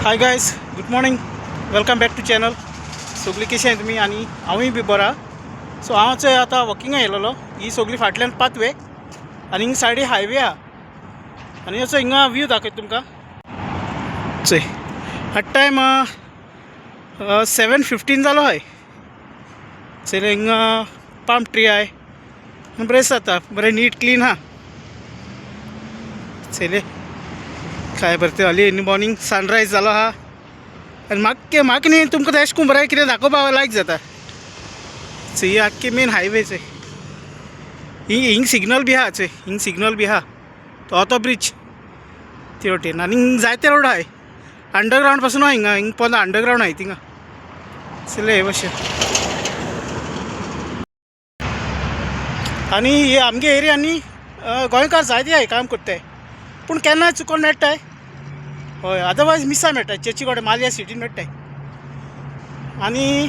Hi guys, good morning, welcome back to channel. सगळीं कशें आहाय तुमी? आनी हांवूय बी बरो आहा. सो हांव चोय आतां वॉकिंगा येयलेलो. ही सगळी फाटल्यान पाथवे आनी हिंग सायडी हायवे आहा. आनी असो हिंगा व्यू दाखयता तुमकां. चोय, आतां टायम 7:15 जालो आहाय. चोयले, हिंगा पाम ट्री आहाय. बरें दिसता, बरें नीट क्लीन आहा. चोयले काय बरें ते. अर्ली इन मॉर्निंग सनरायज जालो आहा. आनी म्हाका म्हाका न्ही, तुमकां तें अशें करून बरें कितें दाखोवपा लायक जाता. चोय, ही आख्खी मेन हायवे. चोय, हिंग हिंग सिग्नल बी आहा. चोय, हिंग सिग्नल बी आहा. तो तो ब्रिज ते वटेन आनी हिंग जायते रोड आहाय. अंडरग्रावंड पासून आहा हिंगा. हिंग पोंदा अंडरग्रावंड आहाय थिंगा. चले, हे भशेन. आनी हे आमगे एरियांनी गोंयकार जायते आहाय काम करताय, पूण केन्नाय चुकोन मेळटाय. हय, अदरवायज मिसां मेळटाय, चर्ची कडेन मालया सिटीन मेळटाय. आनी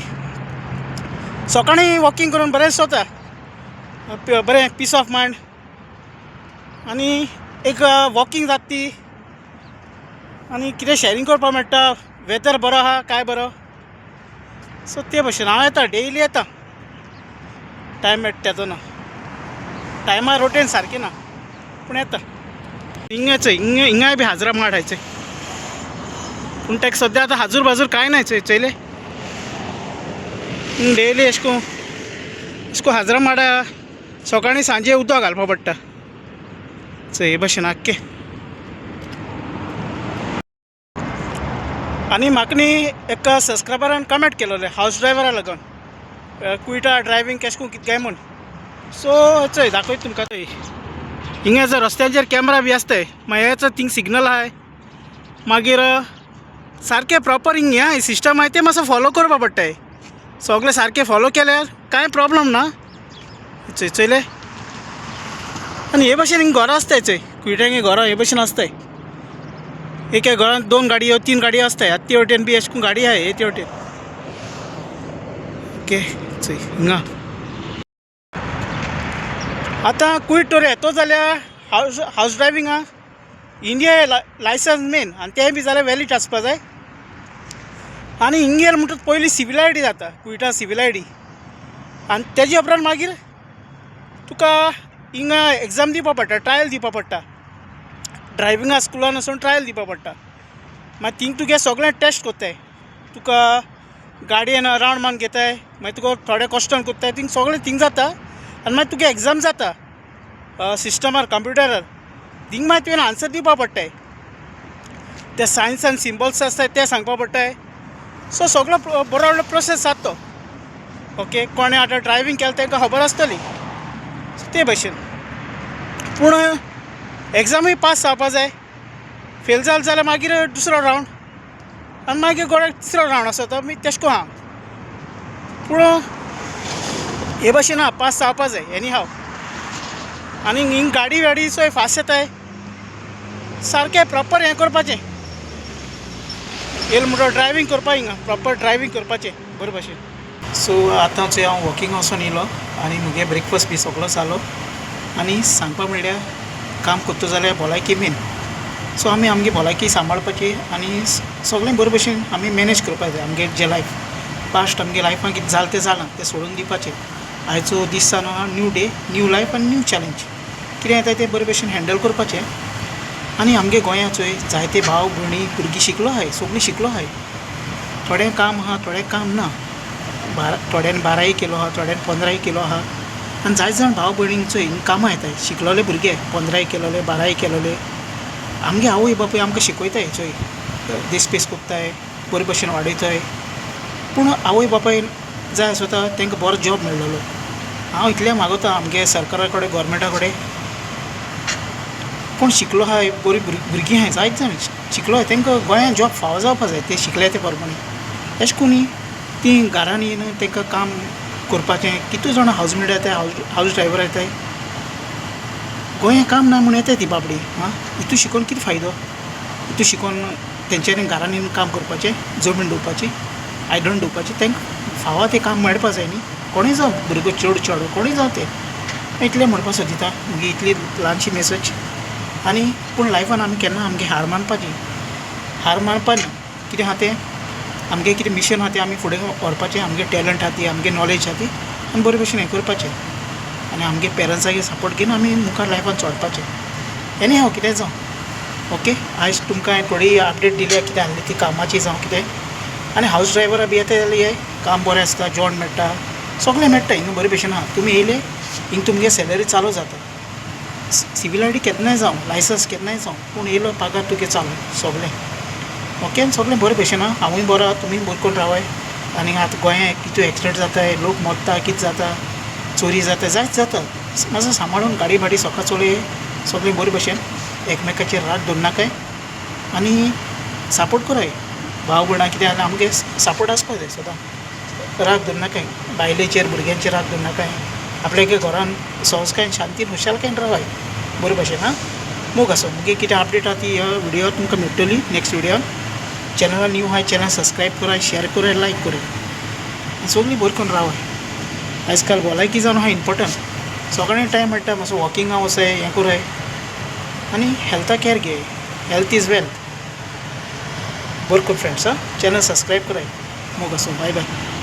सकाळीं वॉकिंग करून बरें दिसता, बरें पीस ऑफ मायंड. आनी एक वॉकिंग जाता ती आनी कितें शॅरींग करपाक मेळटा. वेदर बरो आहा, काय बरो. सो ते भशेन हांव येता, डेली येता, टायम मेळटा तेन्ना. टायमार रोटेन सारकें ना, पूण येता. हिंगाच हिंग हिंगाय बी हाजरा माड आहाय. पूण ताका सद्या आतां हाजूर बाजूर कांय ना. चोय, चोयले, डेली अशें करून अशें करून हाजरा माडा सकाळीं सांजे उदक घालपा पडटा. चोय, हे भशेन आख्खें. आनी म्हाका न्ही एका सबस्क्रायबरान कमेंट केलोलें हावस ड्रायव्हरा लागून, कुयटा ड्रायव्हींग केशें करून कितें काय म्हूण. सो चोय, दाखयता तुमकां. चोय, हिंगा जर रस्त्याचेर कॅमरा बी आसताय, मागीर थिंग सिग्नल आहाय. मागीर सारकें प्रॉपर हिंग हें आहाय, सिस्टम आहाय, तें मातसो फॉलो करपा पडटाय. सगळें सारकें फॉलो केल्यार कांय प्रॉब्लम ना. चोय, चोयले. आनी हे भशेन हिंग घरां आसताय. चोय, कुयट्यांगे घरां हे भशेन आसताय. एका घरांत दोन गाडयो, तीन गाडयो आसताय. आतां ते वटेन बी अशें करून गाडी आहाय हे ते वटेन. ओके, चोय हिंगा. आतां कुयट टोर येतो जाल्यार हावस ड्रायव्हिंगा इंडिया लायसन्स मेन, आनी तें बी जाल्यार वॅलीड आसपा जाय. आनी हिंग गेले म्हणटकच पयलीं सिवील I D जाता, कुयटा सिवील I D. आनी तेजे उपरांत मागीर तुका हिंगा एग्जाम दिवपा पडटा, ट्रायल दिवपा पडटा. ड्रायव्हिंगा स्कुलान वचून ट्रायल दिवपा पडटा. मागीर थिंग तुगे सगळें टेस्ट कोत्ताय. तुका गाडयेन रावंड मारून घेताय, मागीर तुका थोडे क्वेश्चन कोत्ताय. थिंग सगळें थिंग जाता आनी मागीर तुगे एग्जाम जाता सिस्टमार, कंप्युटरार. थिंग मागीर तुवें आन्सर दिवपा पडटाय. ते सायन्स आनी सिम्बल्स आसताय, ते सांगपा पडटाय. सो सगळो बरो व्हडलो प्रोसेस जाता तो. ओके, कोणें आतां ड्रायव्हींग केलें तांकां खबर आसतली. सो ते भशेन. पूण एग्जामूय पास जावपा जाय. फेल जालें जाल्यार मागीर दुसरो रावंड आनी मागीर गोड्याक तिसरो रावंड आसा. तो तेशें करून आहा. पूण हे भशेन आहा, पास जावपा जाय एनी हाव. आनी हिंग गाडी वाडी चोय फास्ट येताय. सारकें प्रॉपर हें करपाचें. येयलें म्हणटकच ड्रायव्हींग करपा हिंगा प्रॉपर ड्रायव्हींग करपाचें बरे भशेन. सो आतां चोय, हांव वॉकिंग वचोन येयलो आनी मुगे ब्रेकफास्ट बी सगळो जालो. आनी सांगपा म्हणल्यार काम करता जाल्यार भलायकी मेन. सो आमी आमगे भलायकी सांबाळपाची आनी सगळें बरे भशेन आमी मॅनेज करपाक जाय. आमगे जें लायफ पास्ट, आमगे लायफान कितें जालें तें जालां, तें सोडून दिवपाचें. आयचो दीस जावन आहा न्यू डे, न्यू लायफ आनी न्यू चॅलेंज. कितें येता तें बरे भशेन हँडल करपाचें. आनी आमगे गोंया चोय, जायते भाव भयणी भुरगीं शिकलो आहाय, सगळीं शिकलो आहाय. थोडें काम आहा, थोडें काम ना. थोड्यांनी बाराय केलो आहा, थोड्यांनी 15य केलो आहा. आनी जायते जाण भाव भयणींक चोय हिंग कामां येताय, शिकलोले भुरगे, 15य केलोले, 12य केलोले. आमगे आवय बापूय आमकां शिकयताय. चोय, देसपेस कोत्ताय, बरे भशेन वाडयताय. पूण आवय बापायन जाय आसता तांकां बरो जॉब मेळ्ळोलो. हांव इतलें मागोता आमगे सरकारा कडेन, गोवोरमेंटा कडेन, कोण शिकलो आहाय, बरीं भुरगीं आहाय, जायते जाण शिकलो आहाय, तांकां गोंयांत जॉब फावो जावपा जाय ते शिकले ते प्रमाणे. अशें करून न्ही तीं घरान येवन तांकां काम करपाचें. कितू जाणां हावज मेड येताय, हावज ड्रायवर येताय. गोंयांत काम ना म्हूण येताय ती बाबडी. आं, इतू शिकोवन कितें फायदो? इतू शिकोवन तेंच्यांनी घरान येवन काम करपाचें, जमीन धुवपाची, आयदन धुवपाची? तांकां फावो तें काम मेळपा जाय न्ही. कोणूय जावं, भुरगो चेडूं चेडो कोणूय जावं तें. इतलें म्हणपा सोदिता मुगे इतली ल्हानशी मेसेज. आनी पूण लायफान आमी केन्ना आमगे हार मानपाची, हार मानपा न्ही. कितें आहा तें आमगे कितें मिशन आहा तें आमी फुडें व्हरपाचें, आमगे टॅलंट आहा ती, आमगे नॉलेज आहा ती आनी बरे भशेन हें करपाचें आनी आमगे पेरंट्सागे सपोर्ट घेवन आमी मुखार लायफान चलपाचें. एनी हाव कितेंय जावं, ओके. आयज तुमकां हांवें थोडी अपडेट दिल्या कितें आहली ती कामाची जावं कितें. आनी हावज ड्रायव्हरा बी येता जाल्यार ये, काम बरें आसता, जेवण मेळटा, सगळें मेळटा हिंगा बरे भशेन आहा. तुमी येयले हिंगा तुमगे सॅलरी चालू जाता. सिवील I D केन्नाय जावं, लायसन्स केन्नाय जावं, पूण येयलो पगार तुगे चालू सगळें. ओके, आनी सगळें बरें भशेन आहा. हांवूय बरो आहा, तुमीय बरें करून रावाय. आनी आतां गोंया कितू एक्सिडंट जाताय, लोक मरता, कितें जाता, चोरी जाता, जायत जाता. मातसो सांबाळून गाडी भाडी सोका चलय, सगळें बरे भशेन, एकमेकाचेर राग दवरनाकाय आनी सपोर्ट कराय. भाव भयणां कितें जाल्यार आमगे सपोर्ट आसपा जाय सदां. राग दवरनाकाय बायलेचेर, भुरग्यांचेर राग दवरनाकाय. आपल्यागे घरान सहजकायेन शांतीन खुशालकायेन रावाय बरे भशेन. आं, मोग आसो. मुगे कितें अपडेट आहा ती ह्या व्हिडियोत तुमकां मेळटली नेक्स्ट व्हिडियोन. चॅनला न्यू आहाय चॅनल सबस्क्रायब कराय, शेअर कराय, लायक कराय. सगळीं बरें करून रावाय. आयज काल भलायकी जावन आहा इम्पोर्टंट. सगळ्यांक टायम मेळटा मातसो वॉकिंगा वचाय, हें कराय आनी हेल्था कॅर घेय. Health is wealth. बरें करून फ्रेंड्स, आं, चॅनल सबस्क्रायब कराय. मोग आसूं. बाय बाय.